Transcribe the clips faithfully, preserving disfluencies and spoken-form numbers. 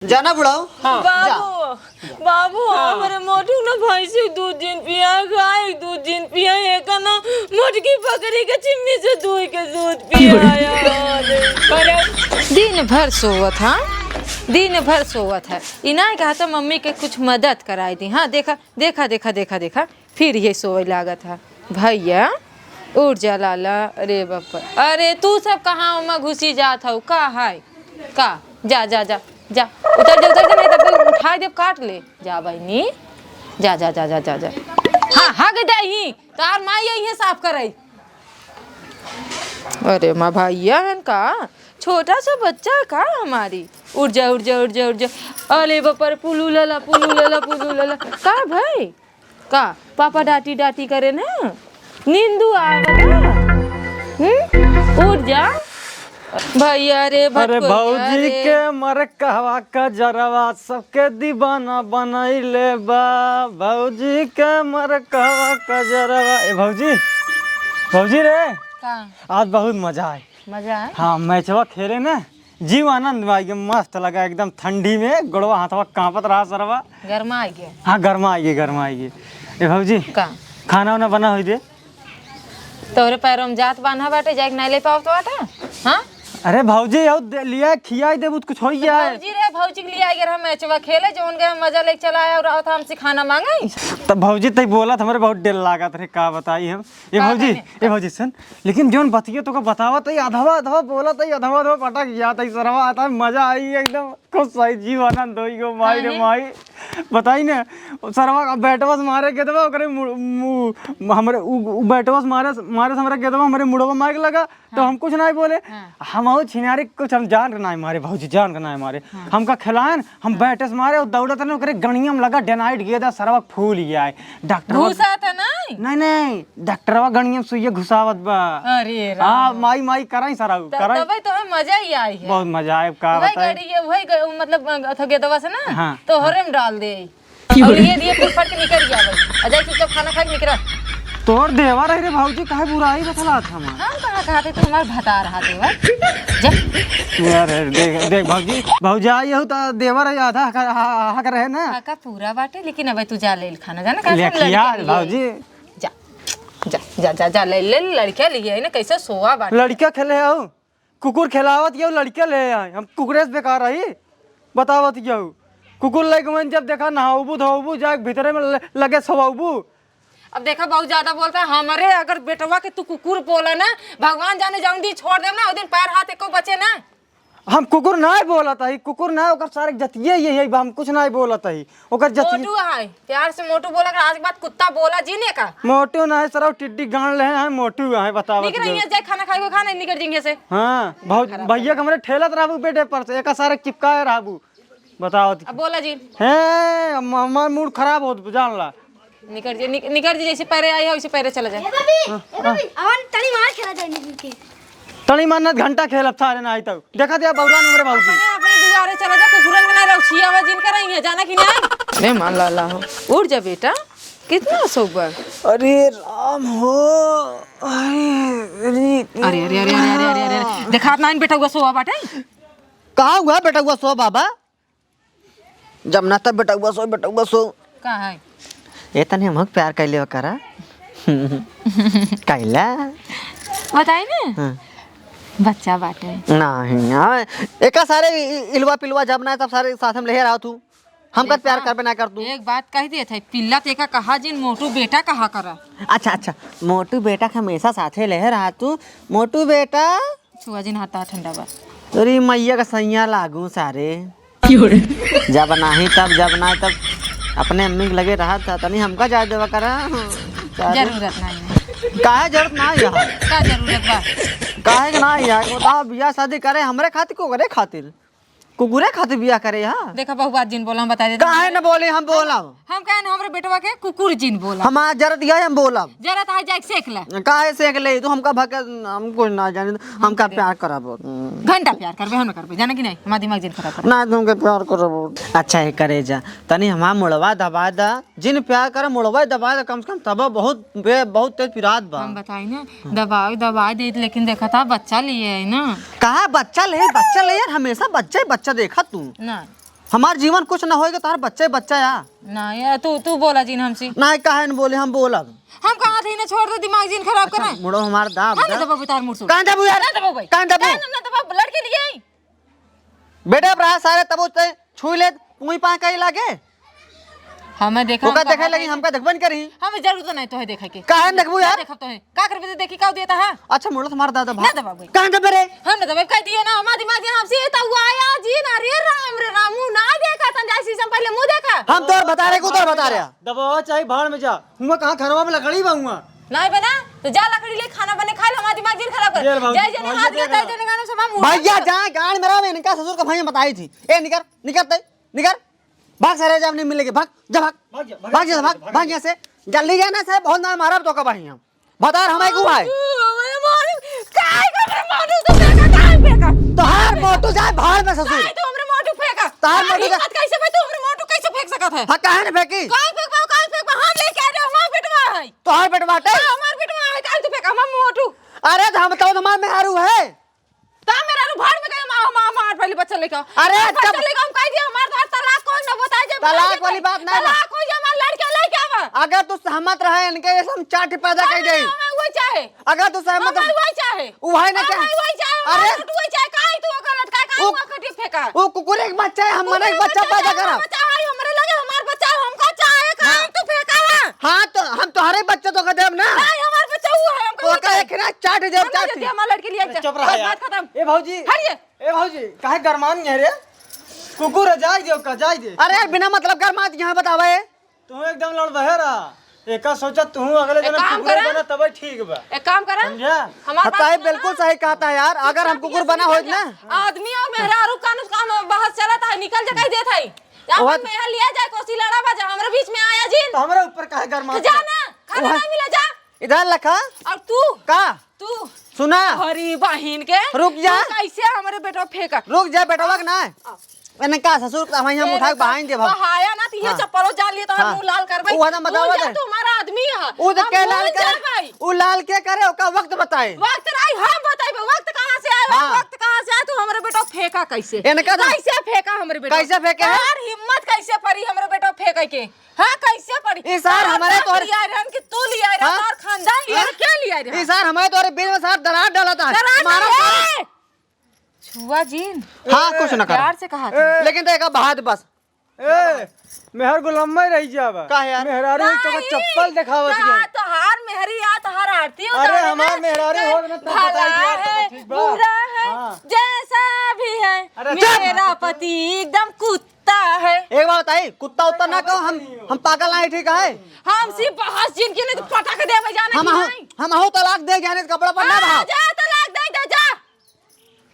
जाना बुढ़ऊ। हाँ। जा। बाबू, बाबू, हाँ। हमरे मोटू ना भैंसी दूध जिन पिया, गाय दूध जिन पिया, एक ना मोटकी बकरी के चिम्मी से दूध के दूध पिया। अरे। दिन भर सोवत, हाँ, दिन भर सोवत है। इनाय कहा तो मम्मी के कुछ मदद कराई दी। हाँ, देखा, देखा, देखा, देखा, देखा। फिर ये सोवे लागत है। भैया, उठ जा लाला। अरे बापा, अरे तू सब कहाँ ओमा घुसी जात हऊ? का है? का? जा, जा, जा, जा। उतर जा, उतर जा, नहीं तब तो उठाई देब, काट ले। जा बहिनी, जा, जा, जा। हाँ, हग दही, तार माई यही है साफ करई। अरे माँ, भैया हन का? छोटा सा बच्चा है का हमारी? उठ जा, उठ जा, उठ जा, उठ जा। अरे बापा रे, पुलू लला, पुलू लला, पुलू लला। का भाई? का पापा डांटी डांटी करे ना, नींदू आवे ना। हम्म? उठ जा भैया रे, अरे भटकोइया भौजी रे। के मर कहवा का जरवा सबके दीवाना बनैले बा। भौजी के मर कहवा का जरवा। ए भौजी, भौजी रे, का? आज बहुत मजा आए। मजा आए? हाँ, मैचवा खेले ना, जीव आनंद में आइगे, मस्त लगा एकदम। ठंडी में गोड़वा हाथवा कांपत रहा सरवा। गरमा आइगे। हाँ, गरमा आइगे, गरमा आइगे। ए भौजी, का? खाना वाना बना होई दे। तोहरे पैरों में जात बान्हा बाटे, जाइके नाई ले पावत बाटे? हाँ? अरे भौजी, आउ दे, लिया खियाई देबू त कुछ होई तो जाए। भौजी रे, भौजी के लिए आइगे हम मैचवा खेले, जो उनके हम मजा लेके चला आया और आवत हमसे खाना मांगे। त भौजी तई बोलत हमरे बहुत डेर लागत रहे, का बताई हम। ए का भौजी, कहने? ए भौजी सुन, लेकिन जौन बतिया तोका बतावत है, अधवा अधवा बोलत है, अधवा अधवा पटक जात है, सरवा आता है, मजा आई एकदम, खुश आई, जीव आनंद होई गो, माई रे काहे? माई। बताई ने, सरवा का बैटवा से मारे गेदवा, ओकरे मु-, मु-, हमरे उ, उ बैटवा से मारे, मारे से हमरे गेदवा, हमरे मुड़वा मारे के लगा, तो हाँ। हम कुछ नहीं बोले। हाँ। हम आओ छिनारी कुछ हम जान के नहीं मारे, भौजी जान के नहीं मारे। हाँ। हमका खिलायन, हम बैटे से मारे और दौड़त रहे, ओकरे गणिया में लगा डेनाइट गेदा, सरवा फूल गया है। डॉक्टरवा घुसा था नहीं? नहीं, नहीं, डॉक्टरवा गणिया में सुइया घुसावत बा। अरे हाँ, राम। माई, माई कराई सरऊ, त-, कराई। तबे तो हमें मजा ही आई है। बहुत मजा आए, का वही बताई? गड़ी है, वही ग-, मतलब, अ, अथो गेदवा से ना, हाँ, तो हाँ। हरे में डाल दे। और ये दिए कुल फट के निकल गया भाई। अजय चुपचाप खाना खा के निकरा। तोर देवर है रे भौजी, काहे बुराई बतलात हमार? हम कहाँ कहते, तू हमार भतार हा देवर। जा। यार, देख, देख भौजी, भौजाई हो त देवर है, आधा हक, हा-, हक रहे ना। काका पूरा बाटे, लेकिन अब तू जा ले खाना, जाना का ले सब लड़के खिया लिए। भौजी। जा, जा, जा, जा, जा, ले, ले, लड़के लिए है ना, कैसे सोवा बाटे। लड़का खेले हो? कुकुर खेलावत यहू लड़के ले आए, हम कुकुरे से बेकार रही? बतावत यहू। कुकुर लइके मन जब देखा नहाउबू, धोउबू, जाके भीतरे में ल-, लगे सोवाउबू। अब देखा, बहुत ज्यादा बोलता है। हमरे अगर बेटवा के तू कुकुर बोला ना, भगवान जाने जौन दिन छोड़ देब ना, ओ दिन पैर हाथ एको बचे ना। हम कुकुर ना बोलत हई, कुकुर ना, ओकर सारे जतिये ये है, हम कुछ ना बोलत हई। ओकर जतिये मोटू है, प्यार से मोटू बोला कर, आज के बाद कुत्ता बोला जी ने का। मोटू ना है सरऊ, टिड्डी गांड ले हैं, मोटू है, बतावत निकल रही है। है, जाए खाना खाए को खाना निकल जाएंगे से। हाँ, बहुत खराब भैया है। के हमरे ठेलत रहबू बेटे पर से, एका सारे चिपकाए रहबू, बतावत अब बोला जी। हैं, हम-, हमार मूड खराब होत, जान ला। निकल जी, निक-, निकल जी, जैसे पैरे आई है, वैसे पैरे चला जाए। ए भाभी, हाँ, ए भाभी, हाँ। अवन तनी मार खेला जाए निकल के। तनी मार ना, घंटा खेलब सारे ना आई तब। देखा दिया बौरा नंबर बाबूजी। अपने, अपने दुआरे चला जा, कुकुरन के ना रउछिया आवाज जिन करई है, जाना कि ना? ए मान ला ला हो। उठ जा बेटा, कितना सोबा? अरे राम हो। अरे, अरे, अरे, अरे। देखात नाइन बेटा हुआ सोवा बाटे? कहाँ हुआ बेटा हुआ सो बाबा? जब ना तब बेटउआ सो, बेटउआ सो। का है? ए तनी हमहू के प्यार कैले करा। कैला। बताई ना। हाँ। बच्चा बाटे। नहीं, हाँ, एका सारे इ-, इ-, इलवा पिलवा जब ना तब सारे साथ में लेहे रहा तू। हमका देखा, प्यार करबे ना कर तू। एक बात कह दिए थे, पिल्ला तेका कहा जिन मोटू बेटा कहा करा। अच्छा, अच्छा, मोटू बेटा के हमेशा साथे लेहे रहा तू। मोटू बेटा। छुआ जिन हाथ ठंडा बा। तोरी मैया का सैया लागू सारे। क्यों रे? जब नाही तब, जब नाही तब अपने अम्मी के लगे रहा था, तनी हमका जाए देवा करा। सारे। जरूरत नाही है। काहे जरूरत नाही है? का जरूरत बा? काहे के नाही है? बताओ, बियाह शादी करे हमरे खातिर, को करे खातिर? कुकुरे खातिर बियाह करे यहाँ? देखा, बहु बात जिन बोला, हम बता देते। काहे न बोले, हम बोलब। हम कहे न, हमरे बेटवा के कुकुर जिन बोला। हमार जरत गए, हम बोलब। जरत है, जाके सेक ले। काहे सेक ले? तू हमका भके, हम कुछ ना जाने, हमका प्यार करब। घंटा प्यार करबे, हम ना करबे, जाने कि नहीं? हमार दिमाग जिन खराब कर। ना, तुमके प्यार करब। अच्छा, हे करे जा, तनी हमार मुड़वा दबा दा। जिन प्यार करे, मुड़वा दबा दा, कम से कम तब बहुत बे-, बहुत तेज पिरात बा। हम बताई ना, दबाई, दबाई देत, लेकिन देखा था, बच्चा लिए है ना। कहा बच्चा ले, बच्चा ले यार, हमेशा बच्चा ही बच्चा देखा तू। ना। हमार जीवन कुछ न होएगा, तोहार बच्चे बच्चा या। ना, ये तू, तू बोला जिन हमसे। ना, काहे न बोले, हम बोलब। हम कहा थे ना, छोड़ दे, दिमाग जिन खराब करे। मुड़ो हमार दाब हम ना दा। दबाबो तार मुड़ सुड़। काहे दबू यार? ना दबाबो भाई। काहे दबू? काहे ना, ना दबाबो, लड़के लिए ही। बेटे, अब रहा सारे तबो ते छुई ले, पुई पा कहीं लागे। हमें देखा, ओका हम देखे कहा लगी, थे? हमका देखबे न करी। हमें जरूरत नहीं तो है देखे के। काहे न देखबू ना यार? देखब तो है। का करबे तो देखी, का देता है? अच्छा, मुड़ो तुम्हारा दादा ना भाग। दबाबो भाई। काहे दबे रे? हम ना दबाबो, कह दिए ना, हमार दिमाग जिन हमसे, ये तो हुआ आया जी ना, रे राम, रे राम, मुंह ना देखा, संजय शीशम पहले मुंह देखा। हम तोर बता रहे, को तोर बता रहे। दबावा चाहे भाड़ में जा। हुआ कहाँ खनवा में लकड़ी बा हुआ? नहीं बना, तो जा लकड़ी ले खाना बने खा ले, हमारा दिमाग जिन खराब कर। ये ले बाबू, जय जने भैया हाथ के क्या तय करा? जने गाना से मामू भैया जा गाड़ मेरा में इनका ससुर का भैया बताई थी। ए निकर, निकर तय, निकर। भाग सारे जा नहीं मिलेगी, भाग, जा भाग। भाग जा, भाग भाग जा, जा, भाग, भाग भाग जा। यहाँ से। जल्दी जाना से बहुत ना मारा तो का भाई हम। बतार हमारे को भाई। तू हमरे मारू, काय कर रे मारू, तू फेंका, काय फेंका? तोहार मोटू जाए भाड़ में ससुर। काय तू हमरे मोटू फेंका? तोहार तोहार मोटू जा- हिम्मत कैसे भाई, तू हमरे मोटू कैसे फेंक सकत है? हाँ, काहे न फेंकी? काय फेंकबा, काय फेंकबा? हम लेके आ रहे, हमार बेटवा है। तोहार बेटवा बाटे? हाँ, हमार बेटवा है, काय तू फेंका, हमार मोटू। अरे, तो हम तो हमार मेहरू है। ता मेरा रू भाड़ में गए, माँ, माँ, मार पहले बच्चा लेके आओ। अरे, हम बच्चा तब लेके हम कह दिया, हमार घर तलाक कोई ना बताए जे तलाक वाली बात ना बा। तलाक कोई जे हमार लड़के लेके आवा। अगर तू सहमत रहे इनके, ये हम चाट पैदा कर दे। हमें वही चाहे। अगर तू सहमत हमें वही चाहे। उ भाई ना हमें चाहे। वही चाहे, अरे। हमार बेटू वही चाहे, काहे तू ओकर लटका, काहे उ ओकर कटी फेंका? उ कुकुर एक बच्चा है, हम मने एक कुकुर बच्चा बच्चा पैदा है, करब। बच्चा है, हमरे लगे हमार बच्चा है, हमका चाहे, काहे हाँ। तू फेंका है? हाँ, तो हम तोहरे बच्चा तो के देब ना। नहीं, हमार बच्चा वो है, हमका तो ओका एक ना चाट देब, हम चाट। दे, हमार लड़के लिए अरे, जा। चुप रहा बस यार। बात खत्म। ए भौजी, हट ये। ए भौजी, काहे गरमान है रे? कुकुर है, जाए दे ओका, जाए दे। अरे यार, बिना मतलब गरमात यहाँ बतावे। तू एकदम लड़ बहे रहा। एका सोचा तू अगले एक जन्म काम कुकुर करा। बना तब ठीक बा। एक काम करा। समझा? हमार बात बताए सुना बिल्कुल ना। सही कहता है यार, अगर हम कुकुर बना होइत ना। आदमी और मेहरारू का नुकसान बहस चलत है, निकल जा कह देत है। जा वो अपन मेहर लिया जाए, कोसी लड़ा बा, जा हमरे बीच में आया जिन। तो हमरे ऊपर काहे गरमात तो जा है? ना, खाना वह नहीं मिला, जा। इधर लखा। और तू? का? तू? सुना। हरी बहिन के। रुक जा। तू कैसे हमरे बेटवा फेंका? रुक जा, बेटवा के ना। आ। इनका ससुर का हम ए, उठा के बहाइन देब हम। बहाया ना, तो ये हाँ। चप्पलो जान लिए तो हम हाँ। मुंह लाल करबे। वो ना बतावा तू जा, दे। तू हमारा आदमी है। वो तो हम के लाल भूल करे? जा भाई। वो लाल के करे, ओका वक्त बताए। वक्त नहीं, हम बताइबे, वक्त कहाँ से आए? हाँ। वक्त कहाँ से आए? तू हमरे बेटवा फेंका कैसे? इनका तो कैसे फेंका हमरे बेटवा? कैसे फेंके है? यार, हिम्मत कैसे पड़ी हमरे बेटवा फेंके के? हाँ, कैसे पड़ी? ई सार तोहर हमारे बाप तोहरे लिया रहन कि तू लिया रहन, हाँ? तोहर खानदान लिया हाँ? रहन, के लिया रहन? ई सार हमारे तोहरे बीच में सार दरार डाला था। दरार मारा नहीं। सार। छुआ जिन। हाँ, कुछ ना कर। प्यार से कहा था। लेकिन तो एक बात बस। ए, मेहर गुलाम में रही जावा। का यार? मेहरारू ही तो नहीं। चप्पल दिखावत का गई। तोहार मेहरी या तोहार आरती अरे, उतारे हमार ना। मेहरारू हो ना, तब भला बताई है, ठीक बा? बुरा है, हाँ। जैसा भी है, अरे, चुप। मेरा पति एकदम कुत्ता है। एक बात बताई, कुत्ता उत्ता ना कहो, हम, हम पागल नहीं, ठीक है? हमसे बहस जिनकी नहीं तो पटक देबे, जाने हम की आहू, नहीं। हम आहू तलाक दे, जाने कपड़ा पर ना हाँ, भाव। जा तलाक दे दे, जा।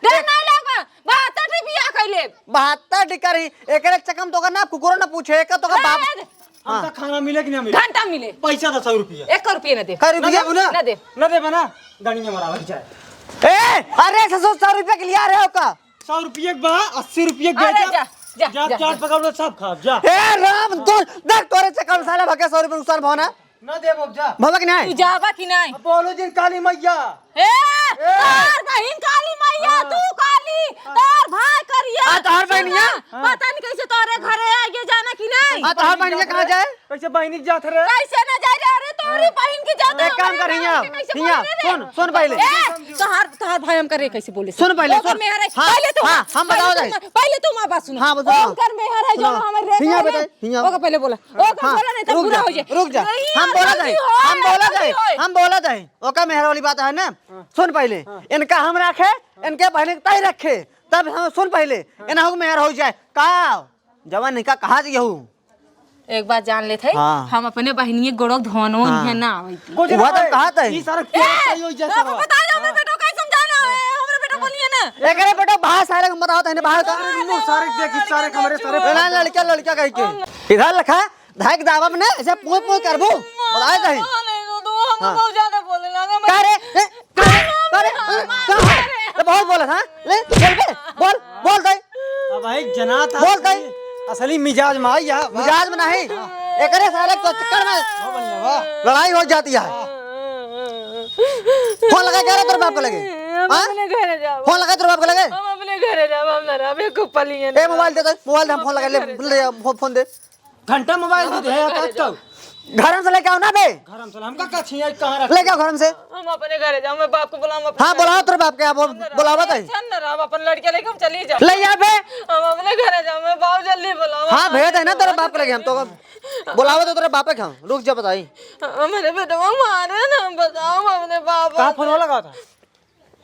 डर नहीं लगबा, बहत्तर ठी बियाह कैले। बहत्तर ठी करी, एकरे चक्कर में तो का ना कुकुरो ना पूछे, एक तो का बाप। ए, हाँ। हमका खाना मिले कि ना मिले? घंटा मिले। पैसा तो सौ रुपया। एक रुपया ना दे। कै ना रुपया? देबू ना? ना दे। ना देबा ना? गाड़ी में मरावल जाए। ए, अरे ससुर, सौ रुपया के लिया रहे हो का? सौ रुपये के बा, अस्सी रुपये के अरे बेचा। जा, जा, जा, जा, चाट जा। पकौड़ा सब खाब, जा। ए राम, तो देख तोरे चक्कर में साला भके सौ रुपये नुकसान भवना। ना देबो, जा। भवा कि नहीं? तू जाबा कि नहीं? अब बोलो जिन काली मैया। ए, ए। तोर बहिन काली मैया, हाँ। तू काली, तोर भाई करिया। आ, तोहर बहिनिया? सुना, हाँ। पता नहीं कैसे तोरे घरे आ गए, जाना कि नहीं? आ, तोहर बहिनिया कहाँ जाए? कैसे बहिनी के जात रहे? कैसे ना जाए रे? अरे, तोरी बहिन के जात एक काम कर, हिया, हिया, सुन, सुन पहले। ए, तोहार, तोहार भाई हम करे कैसे बोले? सुन पहले, ओकर सुन। मेहर है। हाँ, पहले तू, हाँ, हम पहले बताओ तू जाए। मा-, पहले तू माँ बात सुनो। हाँ, बताओ। ओकर मेहर है जो सुनो। हमारे हिया बताए, हिया। ओकर पहले बोला। ओकर हाँ, बोला नहीं तो रुक बुरा जा, हो जाए। रुक जा। नहीं, हम यार, बोला गलती जाए, होए, हम बोला गलती जाए, होए। हम बोला जाए। ओकर मेहर वाली बात है ना? हाँ। सुन पहले। हाँ। इनका हम रखे, इनके बहन के तय रखे। तब हम सुन पहले। हाँ। इन्हें हो मेहर हो जाए। का? जवान इनका कहा जाए हूँ? एक बात जान लेत है, हाँ। हम अपने बहिनिये गोड़ो धोनो हाँ। इहाँ ना आवैती। कुछ वह ना तो है। कहा था। ई सारा ए, केरा सही हो जाए बाबू, सारा। बता दो, हमरे हाँ। बेटो का समझाना है, हमरे बेटो बोलिए ना। एकरे बेटो बाहर सारे को बताओ, तने बाहर का। अरे, नो, सारे देखी, सारे कमरे, सारे ना, लड़का, लड़का कह के। इधर लखा, धाक दाबब ने, ऐसे पोय पोय करबो। बताए कहीं। नहीं, तो तू हमको हाँ। बहुत ज्यादा बोले लगा, मैं का रे? ए, का रे? का रे? का रे? तो बहुत बोला था। ले, बोल बे, बोल, बोल दे। अब भाई जना था बोल दे। असली, असली मिजाज में आई है। मिजाज में नहीं। हाँ। एकरे सारे तो चक्कर में वाह, बढ़िया, वाह। लड़ाई हो जाती है। हाँ। फोन लगा, कह रहा तेरे बाप को लगे। हम हाँ? अपने घरे जाओ। फोन लगा तेरे बाप को लगे। हम अपने घरे जाब, हम ना रहब, एको पल हियाँ ए, ना मोबाइल दे रहब। तो, मोबाइल दे, हम हम फोन लगा, ले, अपने घरे ले, जाब। फोन, फोन दे। घंटा मोबाइल भी दे, हम अपने घरे जाब। घरम से लेके आओ ना बे। घरम से हमका का छिया, कहाँ रख लेके आओ घरम से। हम अपने घरे जाब, मैं बाप को बुलाऊँ, अपने हाँ, घरे बुलाओ जाब। तोरे बाप के, आप हम ना रहब, बुलावा ताई। अच्छा ना रहब, अपन लड़के लेके हम चली जाब। ले जा बे। हम अपने घरे जाब, मैं बाप जल्दी बुलाऊँ, हाँ, अपने भेज दे ना घरे तोरे जाब। बाप के लगे हम तो, बुलावा तो तोरे बापे के हम, रुक जा बताई। हमरे बेटवा मारे ना, बताओ अपने बाप कहाँ से। फोन लगा था?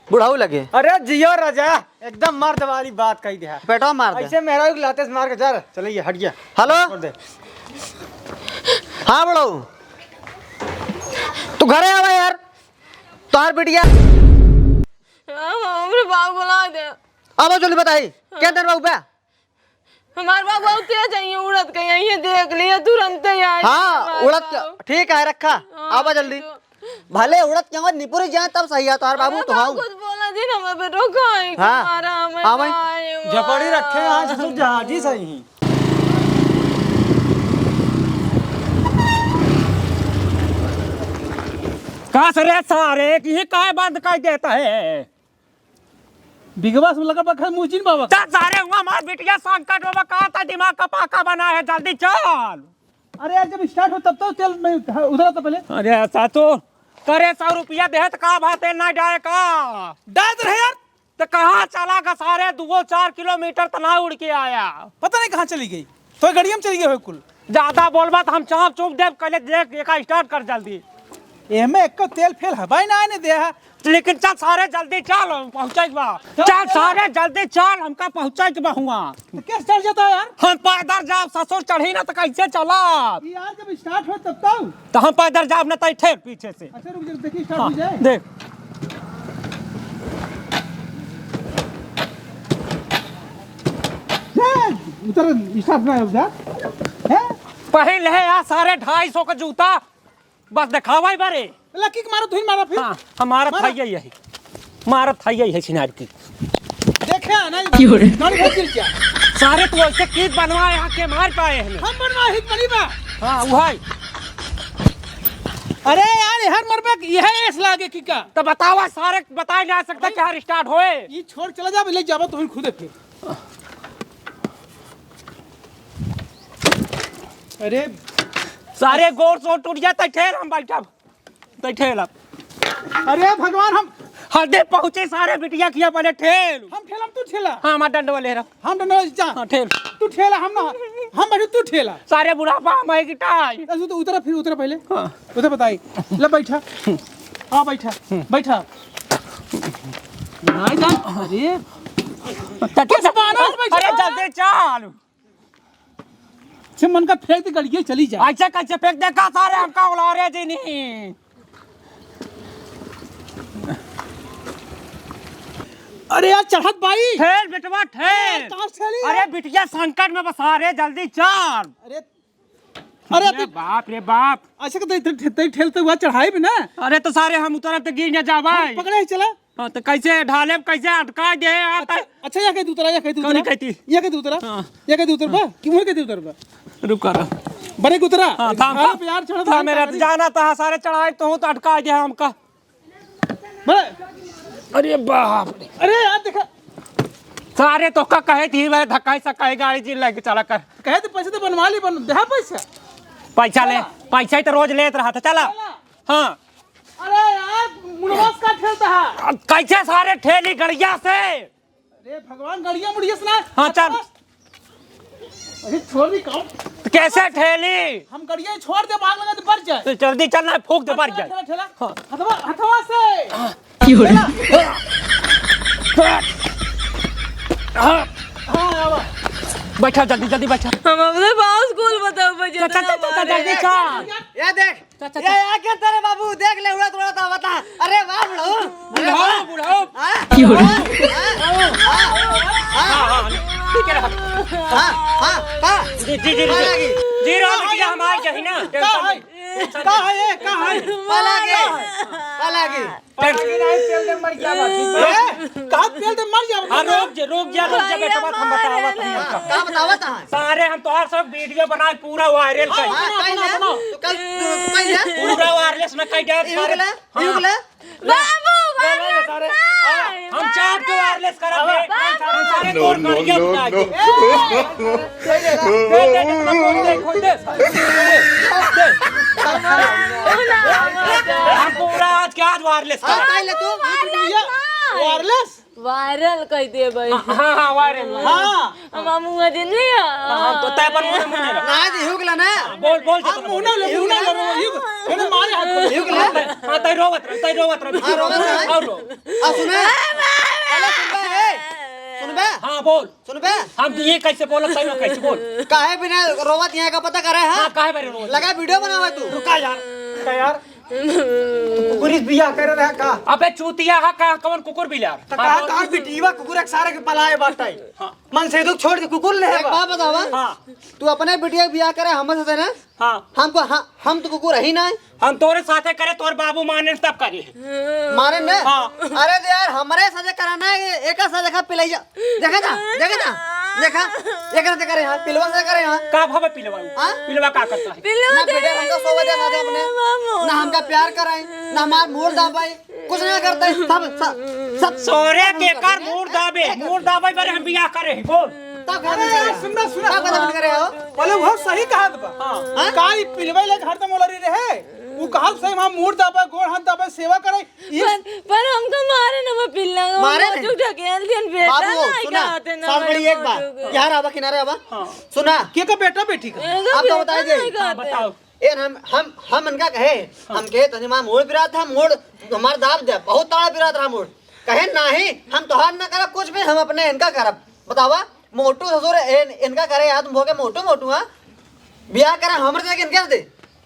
बुढ़ाऊ लगे। अरे जियो राजा, एकदम मर्द वाली बात कही दे। पेटवा मार दे। ऐसे मेहरारू के लाते से मार के जा, चले ये हट गया। हेलो। छोड़ दे। हाँ बुढ़ाऊ, तू घरे आवा यार, तोहार बिटिया। हाँ, हाँ, हमरे बाप बुला दे। अब जल्दी बताई, हाँ। क्या देर बाबू बे? हमार बाप बहुत तेज है, ये उड़त के यहीं देख लिए, तुरंते यार। हाँ, हमार उड़त के, बाप। ठीक है, रखा। हाँ, आवा जल्दी। तो भले उड़त के निपुर जाए तब सही है, तोहार बाबू अरे तो बाप हाँ। कुछ बोला जी ना, मैं बेटो खाए हाँ, हमारा, मैं आवे। खाए, झपड़ी रखे यहाँ से तू जहाजी सही। का सरे सारे, कि ये काय बंद कर देता है? बिगवा से लगा बखर मुँह जिन बाबा। चल सारे, हुआ हमार बिटिया संकट में बा, का ता दिमाग का पाका बना है, जल्दी चल। अरे यार, जब स्टार्ट हो तब तो चल, मैं उतरा तो पहले। अरे सातो, करे सौ रुपया देहत का बात है, ना जाए का? डायत रहे यार। तो कहाँ चला गा सारे, दुगो चार किलोमीटर तो ना उड़ के आया। पता नहीं कहाँ चली गई। तो गड़िया में चली गई हो कुल। ज्यादा बोलबा तो हम चाप चुप देब, कहले देख एका स्टार्ट कर जल्दी। एमे एको तेल फेल हवाई ना आने दे है। लेकिन चल सारे जल्दी चल, हम पहुँचे के बा। चल, चल चल। सारे जल्दी चल, हमका पहुँचे के बा हुआ। तो कैसे चढ़ जाता है यार? हम पैदल जाब, ससुर चढ़ी ना तो कैसे चला? ये यार जब स्टार्ट हो तब तो। तो हम पैदल जाब ना तो ठेल पीछे से। अच्छा रुक जा, देखिए स्टार्ट हाँ, हो जाए। देख। हैं, उतर, हिसाब ना हो जा। हैं? पहिल है यार सारे ढाई सौ का जूता, बस दिखावा ही बारे। ला किक मारो, तुही मारो फिर। हाँ, हमारा मारो। था यही है, मारा था यही है सिनार की। देखे ना, क्यों रे? गाड़ी भेज दिल क्या? सारे तू ऐसे किक बनवा यहाँ के मार पाए हैं। हम बनवा हित बनी बा। हाँ, वही। अरे यार, हर मरबे यह एस लागे किका। तो बतावा सारे, बताए ना सकता कि हर स्टार्ट होए। ये छोड़ चला जा, ले जाबा तुही खुदे फिर। अरे। सारे गोड़ सोड़ टूट जाए, तै ठेल हम बैठब। तै ठेल अब। अरे भगवान, हम हदे पहुँचे सारे बिटिया किया पहले ठेल। हम ठेलम, तू ठेला। हाँ, हमार डंडवा ले रहा। हम डंडवा जा। हाँ, ठेल। तू ठेला, हम ना। हम बैठे, तू ठेला। सारे बुढ़ापा हम है कि टाई। ऐसे तो उतरा, फिर उतरा पहले। हाँ। उधर बताई। ले बैठा। हाँ, बैठा। बैठा। भाई जान, अरे। तो कुछ मानो, बैठा। अरे, जल्दी चल। से मन का फेंक दे, गड़िया चली जा। ऐसे कैसे फेंक दे का सारे, हमका उलारे जी नहीं। अरे यार, चढ़त बाई। ठेल बेटवा, ठेल। कहाँ से ठेली अरे यार? बिटिया संकट में बा सारे, जल्दी चल। अरे, अरे, अरे अभी बाप रे बाप। अच्छा, तो इधर ठे-, ठे-, ठेलते हुआ चढ़ाई भी ना। अरे तो सारे हम उतरब तो गिर न जाबे। हम पकड़े ही चला। हाँ, तो कैसे ढाले, कैसे अटका दे आप? अच्छा, अच्छा, या कहीं उतरा, या कहीं कौन उतरा। कहती? या कहीं उतरा? हाँ। या कहीं उतरबा? कि वहीं कहीं उतरबा? रुक कर। बड़े उतरा। हाँ, थाम, अरे थाम। यार, चढ़ा थाम, थाम, मेरा थाम। जाना था, सारे चढ़ाई तो हूँ, तो अटका दे हमका। बड़े। अरे बाप रे। अरे यार, देखा। सारे तो का कहे थी, मैं धक्का ही सक्का ही गाड़ी जी लेके चला कर। कहे तो पैसे तो बनवा ली, बन, दे पैसा। पैसा ले, हाँ। पैसा ही तो रोज लेत रहा था, चला। चला। हाँ। अरे यार, मुनवास का ठेलता है। अब कैसे सारे ठेली गड़िया से? अरे भगवान, गड़िया मुड़िया से ना। हाँ, चल। अरे छोड़ दी काम। तो कैसे ठेली? हम गड़िया छोड़ दे, आग लगा दे, बढ़ जाए। तो जल्दी चल ना, फूक दे, बढ़ जाए। ठेला, ठेला। हाँ। हथवा, हथवा से। हाँ। ठेला। हाँ। हाँ, आवा। बैठा, जल्दी, जल्दी बैठा। हम अपने बाप स्कूल बताओ, बजे चल, चल, चल, चल, जल्दी चल। ये देख, चाचा, ये चाचा। आके तेरे बाबू देख ले, उड़त उड़त आवता। अरे वाह बुढ़ऊ। बुढ़ऊ, बुढ़ऊ। हाँ? की हो रही? हाँ? हाँ, हाँ, ठीक है रहा। हाँ, हाँ, हाँ। जी, जी, जी, जी। पाला की। जी, रहो, पाला बिटिया, की। हमार जही ना। का है? का है ये? का है? पाला के। पाला की। पाला की नहीं, तेल दे मर गया बा, ठीक बा? हैं? कहाँ तेल दे मर गया बा? हाँ, रुक जा, रुक जा, रुक जा, भैया बेटा, बात हम मारे बतावत ले। हई। हाँ, का बतावत है? सारे हम तोहार सब वीडियो बनाए, पूरा वायरल हाँ, कर। हाँ, बनाओ, कहीं बनाओ, ना। बनाओ। तो कल, तो कहीं ना। पूरा वायरलेस में कहीं डाल, इहू सारे। के ले, हाँ। इहू के ले। बाबू, हम चाप के wireless करब बे। हम सारे तोर गड़िया बुझाई दे। दे, दे, दे, खोल दे, खोल दे। हम पूरा आज के आज wireless करब। काहे ले तू? Wireless? Viral कह देबे। हाँ, हाँ, viral। हाँ। हम मुँह दिन लिया। हाँ, तो तय पर मुँह, मुँह नहीं रख। ना जी, हुक ला ना। बोल, बोल, हम मुँह ना ले, मुँह ना ले, रो, यू, मैंने मारे हाथ पर। यू के ले। हाँ, तय रोवत रह, तय रोवत रह। हाँ, रोवत रह। और रो। आ, सुनबे? अरे सुनबे, ए? सुनबे? हाँ, बोल। सुनबे? हम ये कैसे बोलत, तय कैसे बोल? काहे बिना रोवत यहाँ का पता करे, हाँ? हाँ, काहे बिना रोवत? लगा video बनावे तू। रुका यार, रुका यार। कुकुरी बियाह करे रहा का? अबे चूतिया हा का, कवन कुकुर बिलार? त कहा, कहा बिटिया कुकुर एक सारे के पलाए बाटे। हाँ। मन से दुख छोड़ के कुकुर ले एक बा। बात बतावा। हाँ। तू अपने बिटिया के बियाह करे हमसे ना? हाँ। हमको, हाँ, हम तो कुकुर ही ना है। हम तोरे साथे करे, तोर बाबू माने तब करे। मारे ना? हाँ। अरे तो यार, हमरे साथे कराना है, एका साथे खा पिलैया। देखा जा, देखा जा, देखा, एकरा से करे यहाँ, पिलवा से करे यहाँ। का भावे पिलवा? हाँ? पिलवा का करता है? पिलवा ना करे बेटा, हमका सोवे दे साथे अपने, मामू। ना हमका प्यार कराए, ना हमार मूड़ दाबाए, कुछ ना करता है, सब, सब, सब। सोरे के कर मूड़ दाबे, मूड़ दाबे बारे हम बियाह करे ही, बोल। तब घर में अरे, करे। सुन ना, सुन ना। तब घर में करे हो। बोले, वो सही कहत बा। हाँ। हाँ? का ई पिलवा ले हरदम ओलरी रहे? उ कहत सही, हम मूड़ दाबे, गोड़ हाथ दाबे, सेवा करे, ई पर, पर हमका मारे न बा पिल्ला, मारे मोटू नहीं? ढकेल दियन बेटा, बाबू, नहीं सुना, कहते न साउंड बड़े बड़ी एक बार, मोटू को। यहाँ आवा, किनारे आवा। हाँ। सुना। के का बेटा बेटी का? एगो आप तो बेटा बताइए। नहीं हाँ, कहते। बताओ। ए, हम, हम, हम इनका कहे, हाँ। हम कहे, "तनी माँ मूड़ पिरात था, मूड़ हमार दाब दे, बहुत ताड़ा पिरात रहा मूड़।" कहे, "नहीं, हम तोहार ना करब कुछ भी, हम अपने इनका करब।" बतावा, मोटू ससुर, ए, इनका करे याद भोगे मोटू, मोटू, हाँ? बियाह करे हमरे से, इनके से दे।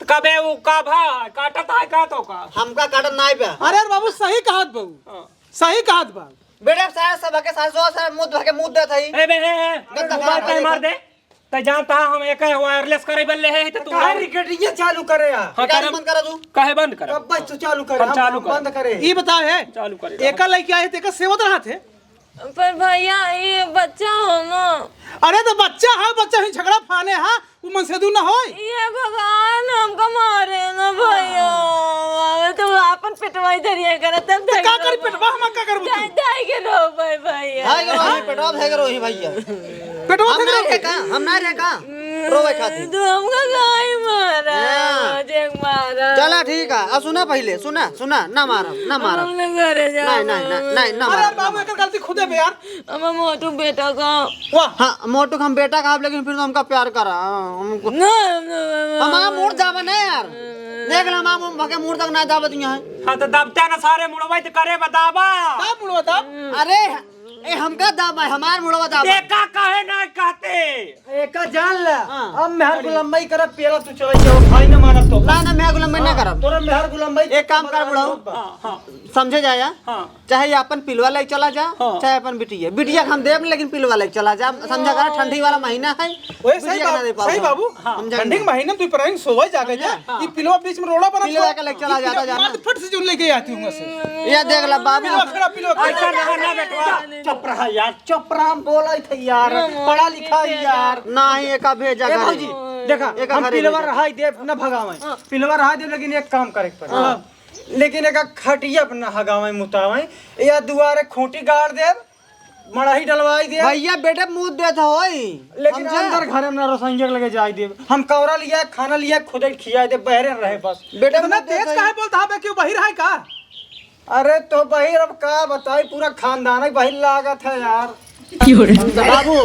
त कबे उ का भा, काटत है का तो का? हमका काटत नाई बा। अरे बाबू, सही कहत बाबू। हाँ। सही कहत बा। बेटा, सारा सब के सारा जो सारा मुंह धके मुंह देत है। ए बे, ए, ए, गंदा बात खराब नहीं है। मार दे। त जानता हम एक wireless करे बल्ले है, त तू काहे recording ये चालू करे यार? हाँ, रिकॉर्डिंग करम। बंद करा तू। काहे बंद कर? अब बस तू चालू कर, हम हम चालू कर। बंद करे। ई बताओ है, चालू करे। एका लइके आए, त एका सेवत रहत है। पर भैया, ये बच्चा हो ना। अरे त बच्चा है, बच्चा ही झगड़ा फाने है, वो मनसेदू ना होय। ये भगवान हमका मारे ना भैया। अबे तो आपन पेटवा इधर ये करत, तब तो का करी पेटवा, हम का करबू तू? दाई, दाई के रो भाई भैया। हाय के रोही, पेटवा भाई के रोही भैया। पेटवा हम फेंक ना रहे। रहे का? हम ना रहे का? रोवे खातिर। तू हमका काहे मारा? हाँ। देख मारा। चला ठीक है, आ सुना पहिले, सुना, सुना, ना मारब, ना मारब। हम ना घरे जा नहीं, नहीं, नहीं, नहीं, ना अरे मारब, ना बाबू, मारब। एकर गलती खुदे बे यार। अब हम मोटू बेटा का। वाह। हाँ, मोटू के हम बेटा कहब, लेकिन फिर तो हमका प्यार करा। हाँ, हमको ना, ना, ना, हमार मूड़ जाबे ना यार। देख ले, हमार मूड़ भके मूड़ तक ना जाबे तू यहाँ। हाँ, तो दबता ना सारे मुड़वा, तो करे बताबा। का मुड़वा दाब? अरे, ए, हमका दाब है, हमार मुड़वा दाब है। देखा काहे ना कहते? एका जान ले, हाँ। अब मेहर गुलम्बई करब, पेला तू चले जाओ, भाई ना मानब तो। ना, ना, मेहर गुलम्बई ना हाँ, करब। तोरा मेहर गुलम्बई एक काम कर, बुढ़ऊ। हाँ, हाँ। समझे जाया? हाँ। चाहे अपन पिलवा लेके चला जा, हाँ। चाहे अपन बिटिया। बिटिया के हम देब, लेकिन पिलवा लेके चला जा। समझा कर, ठंडी वाला महीना है, वही सही बिटिया के ना बाबू, दे पाओ सही हम। बाबू। हाँ। समझा ठंडी ना। के महीना तू प्राणी सोवा जाके जा, हाँ। ये पिलवा बीच में रोड़ा बना पिलवा छोड़। के लेके चला जाता जा ना। मत फट से जोन लेके आती हूँ से। ये देख ला बाबू। पिलवा खड़ा, पिलवा खड़ा। ऐसा ना, ना बेटवा। चुप रहा यार, चुप रहा, हम बोला थे यार, पढ़ा लिखा है यार। ना ही एका भेजा ए घरे। भौजी, देखा, एका हम घरे पिलवा भेजा। रहाई देब, न भगावे। हाँ। पिलवा रहाई देब, लेकिन एक काम करे के पड़े। हाँ। लेकिन एक खटिया पर न हगावे मुतावे, या दुआरे खूंटी गाड़ देब, मड़ाही डलवाई देब। भैया, बेटे मुंह देत होई। लेकिन समझा? अंदर घरे में ना रसोइया के लगे जाए देब। हम कौरा लिया, खाना लिया, खुदे खियाए देब, बहरे रहे बस। बेटे इतना मुंह देत तेज होई। काहे बोलता है बे, क्यों बहिर है का? अरे तो बहिर अब का बताई, पूरा खानदान है बहिर लागत है यार। बाबू,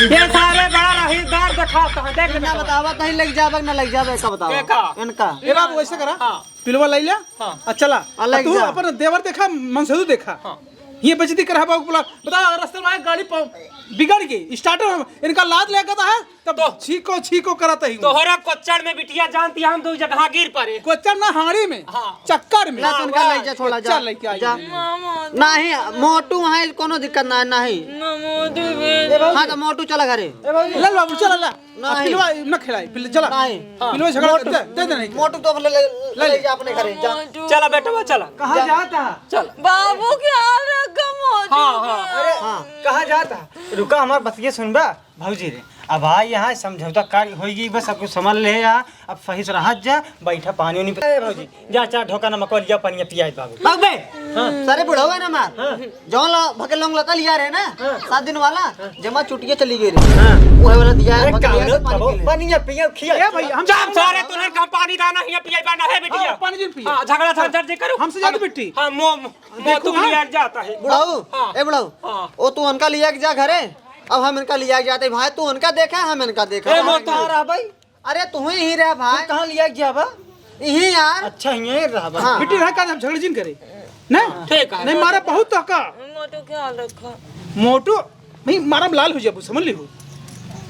ये सारे बड़ा रहीदार दिखाता है, देख ना बेटा। बतावा, तहीं लग जाबे, ना लग जाबे, का बतावा? के का? इनका। ए बाबू, ऐसे करा, हाँ। पिलवा ले ले, हाँ। आ चला। आ, ले आ तू जा। अपन देवर देखा, मनसेदू देखा। हाँ। ये बेइज्जती करा बाबू, बोला, बता, रास्ते में गाड़ी प-, बिगड़ गई, स्टार्टर हम, इनका लात ले गया है, तब तो छीको, छीको करत ही। तोहरा कोच्चर में बिटिया जानती है, हम दो जगह गिर पड़े। कोच्चर ना, हांड़ी में, हाँ। चक्कर में। ना, तो उनका हाँ, ले जा, छोड़ा जा। चल, लेके आई। जा। मामा, नहीं, मोटू वहाँ कोनो दिक्कत ना है, नहीं। ना, मोटू भी ए बाबू। हाँ, तो मोटू चला घरे। ए बाबू, ले लो, बाबू, चला, ला। नहीं। आ, पिलवा, न खिलाई, पिल-, चला। नहीं। हाँ। पिलवा झगड़ा मोटू, दे, दे, दे, नहीं। मोटू तो अपने ले, ले ले ले। जा अपने घरे, जा। मोटू। चला बेटवा, चला। कहाँ जा। जाता? चल। बाबू के हाल रखा मोटू हाँ, हाँ। का। अरे, हाँ। कहाँ जाता? रुका, हमार बतिया सुनबा। भौजी रे, अब भाई, यहाँ समझौता का होई गई, बस अब कुछ समझ ले यहाँ, अब सही से रहत जा, बैठा पानी उनी पे। ए भौजी, जा चार ढोका नमकवा लिया, पनिया पियाई बाबू। बाबू बे, हाँ। सारे बुढ़वा ना मार। हाँ। जौन ला भके लौंग लता लिया रहे ना, हाँ। सात दिन वाला, हाँ। जमा चुटिया चली गई रहे। हाँ। उहे वाला दिया है, अरे भके लिया कावड़ो रहे पानी तबो, के लिए। पनिया पिया, खिया। ए भाई, हम चाप सारे तुन्हन का पानी दाना हिया पियाई बा ना है बिटिया। हाँ, पानी जिन पिया। हाँ, झगड़ा झंझट जे करो। हमसे ज्यादा बिट्टी। हाँ, मो-, मो-, देखो, मोटू हाँ। लिया जाता है। बुढ़ऊ, हाँ। ए बुढ़ऊ, हाँ। ओ तू उनका लिया के जा घरे, अब हम इनका लिया के जाते भाई, तू उनका देखा, हम इनका देखा। ए, भाई, मोटू। कहाँ रहा भाई? अरे तू ही रह भाई। तू कहाँ लिया गया बा? यही यार। अच्छा, यहीं रहा बा। हाँ। बिट्टी रहा का, हम झगड़ जिन करे। नहीं? ठीक है। नहीं मारा बहुत तो का। मोटू ख्याल रखा। मोटू, नहीं मारा लाल हो जाबू, समझ ली हो।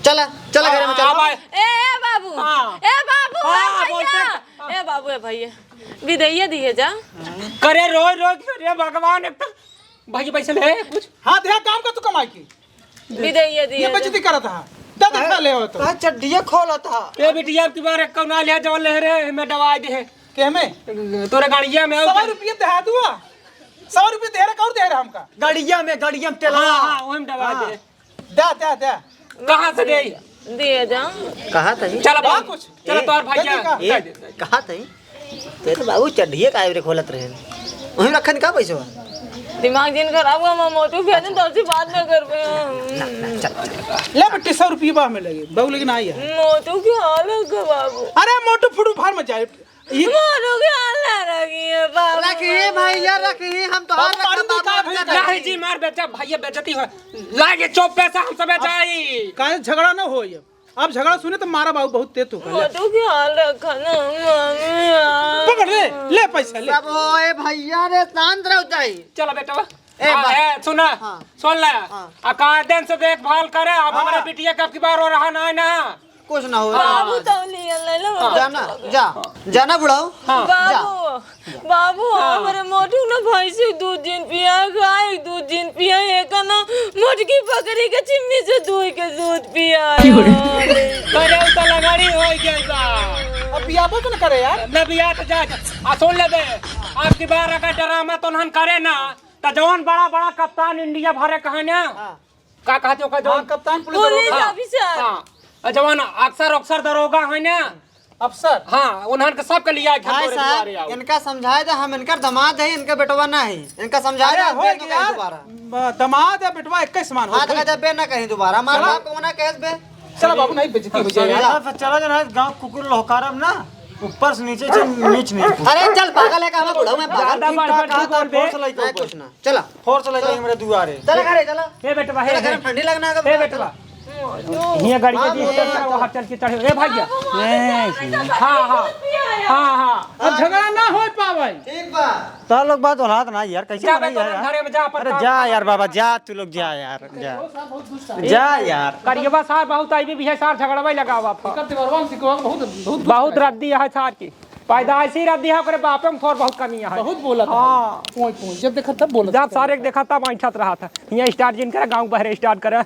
चला, चला घरे में चला। आ, आ, ए, ए बाबू। हाँ। ए बाबू, हाँ, ए भैया। बोलते। ए बाबू, ए भैया। विदैया दिए जा। करे रोज रोज, अरे भगवान, एक तो भैया पैसे ले कुछ। हाँ, दे काम का तू कमाई की। विदैया दिए ये जा। बेइज्जती करत हा। दे दे खा ले हो तो। का चड्डिया खोलत हा। ए बिटिया, अब की बार एक कौना ले जवन ले रे, मैं दवाई दे। के में? तोरे गाड़िया में हो। सौ रुपये दे दुआ। सौ रुपये दे रे, कौन दे रहा हमका? गाड़िया में, गाड़िया में तेला। हाँ, हाँ, वही में दवाई हाँ। दे। दे, दे, दे। कहाँ से दे? दिए जा। कहा था ही? चला बा बाबू। कुछ? चला ए, तोर भैया। दे, दे, ए, दे, दे। कहा था ही? तेरे बाबू चड्ढिए काहे रे खोलत रहे? वहीं रखन का पैसा? दिमाग जिन खराब हुआ, मैं मोटू भेजन तो उसी बात में कर पे। ना, ना, चल, चल। ले बेटी, सौ रुपये बा में लगे, बाबू लेकिन आई है। मोटू के हाल है का बाबू? अरे मोटू फुटू फार मत जाए। ये मोटू के हाल ना रखी है बाबू। रखी है भैया, रखी है, हम तो बाबू हाल मारू रखा दी का बाबू भाई? नहीं जी, मार बेटा, भैया बेइज्जती हो। लागे चुप पैसा हम सब जाई। काहे झगड़ा ना हो ये? आप झगड़ा सुने तो मारा बाबू बहुत तेज होगा। मोटू के हाल रखा ना, मम्मी यार। पकड़ रे, ले पैसा ले। सब होए भैया रे, शांत रहो ताई। चला बेटा। ए, हाँ, बा- ए, सुना, हाँ। सुन ले। हाँ। आ कायदन से देखभाल करे, अब हाँ। हमारे बिटिया के अब की बार हो रहा ना है ना। कुछ ना हो। बाबू तो ले ले लो। हाँ। जाना, जा, जाना बुढ़ाऊ। हाँ। जा। बाबू, बाबू, हाँ। हमरे मोटू न भैंसी दूध जिन पिया, गाय दूध जिन पिया, एक ना मोटकी बकरी के चिम्मी से दूध के दूध पिया। क्यों रे? करे उ तो लगाड़ी हो गई बा। अब पियाबो तो न करे यार। न पिया तो जा। आ सुन ले बे, अब की बार अगर ड्रामा तो नहन करे ना, तो जौन बड़ा बड़ा कप्तान इंडिया भरे कहे ना, हाँ। का कहते ओकर जौन हाँ, कप्तान पुलिस पुलिस दरोगा। ऑफिसर। हाँ। और जौन अक्सर अक्सर दरोगा है ना, अफसर। हाँ, उन्हन के सबके लिया के भाई हमरे साहब, दुआरे आओ। इनका समझाए दे, हम इनकर दामाद है, इनका बेटवा ना है। इनका समझाए अरे दे, हम हो बेन गया कहीं यार, दोबारा। ब-, दामाद है, बेटवा एक ही समान हो हाँ, तो भाई। कहते बे ना कहीं दोबारा, मार चला। बाप को मना कहे बे। चला बाबू, नहीं बेइज्जती हो जाएगा। चला, चला जना, गाँव कुकुर लहकारब ना, ऊपर से नीचे से नीच नीच। अरे चल पागल है का, हम बुढ़ऊ में पागल। ज्यादा बढ़ बढ़ के बोल बे। नहीं, कुछ ना। चला। फोर्स लगे हमरे दुआरे। चला घरे, चला। ए बेटवा, हे, चला घरे, हे। ठंडी लगना है ए बेटवा। हियाँ गाड़ी के हाँ, जिस तरह से वहाँ चल के चढ़े। ए भैया। ए, हाँ, हाँ। हाँ, हाँ। अब झगड़ा ना हो पावे। ठीक बा। तो लोग बात औलाद ना यार, कैसे जा बे, बनाई तो है यार? घरे में जा, अपन अरे काम जा कर। यार बाबा, जा तू लोग जा यार, जा। जा यार। करियवा सार बहुत आई भी है सार, झगड़वा ही लगावा था। एकर देवरवा से को बहुत, बहुत बहुत रद्दी है सार की। पैदाइशी रद्दी है, ओकरे बापे में थोड़ बहुत कमी है। बहुत बोला था। हाँ। पोंय, पोंय। जब देखा तब बोला जब था। सारे के देखा तब ऐंठत रहा था। हियाँ स्टार्ट जिन करे, गाँव बहरे स्टार्ट करे।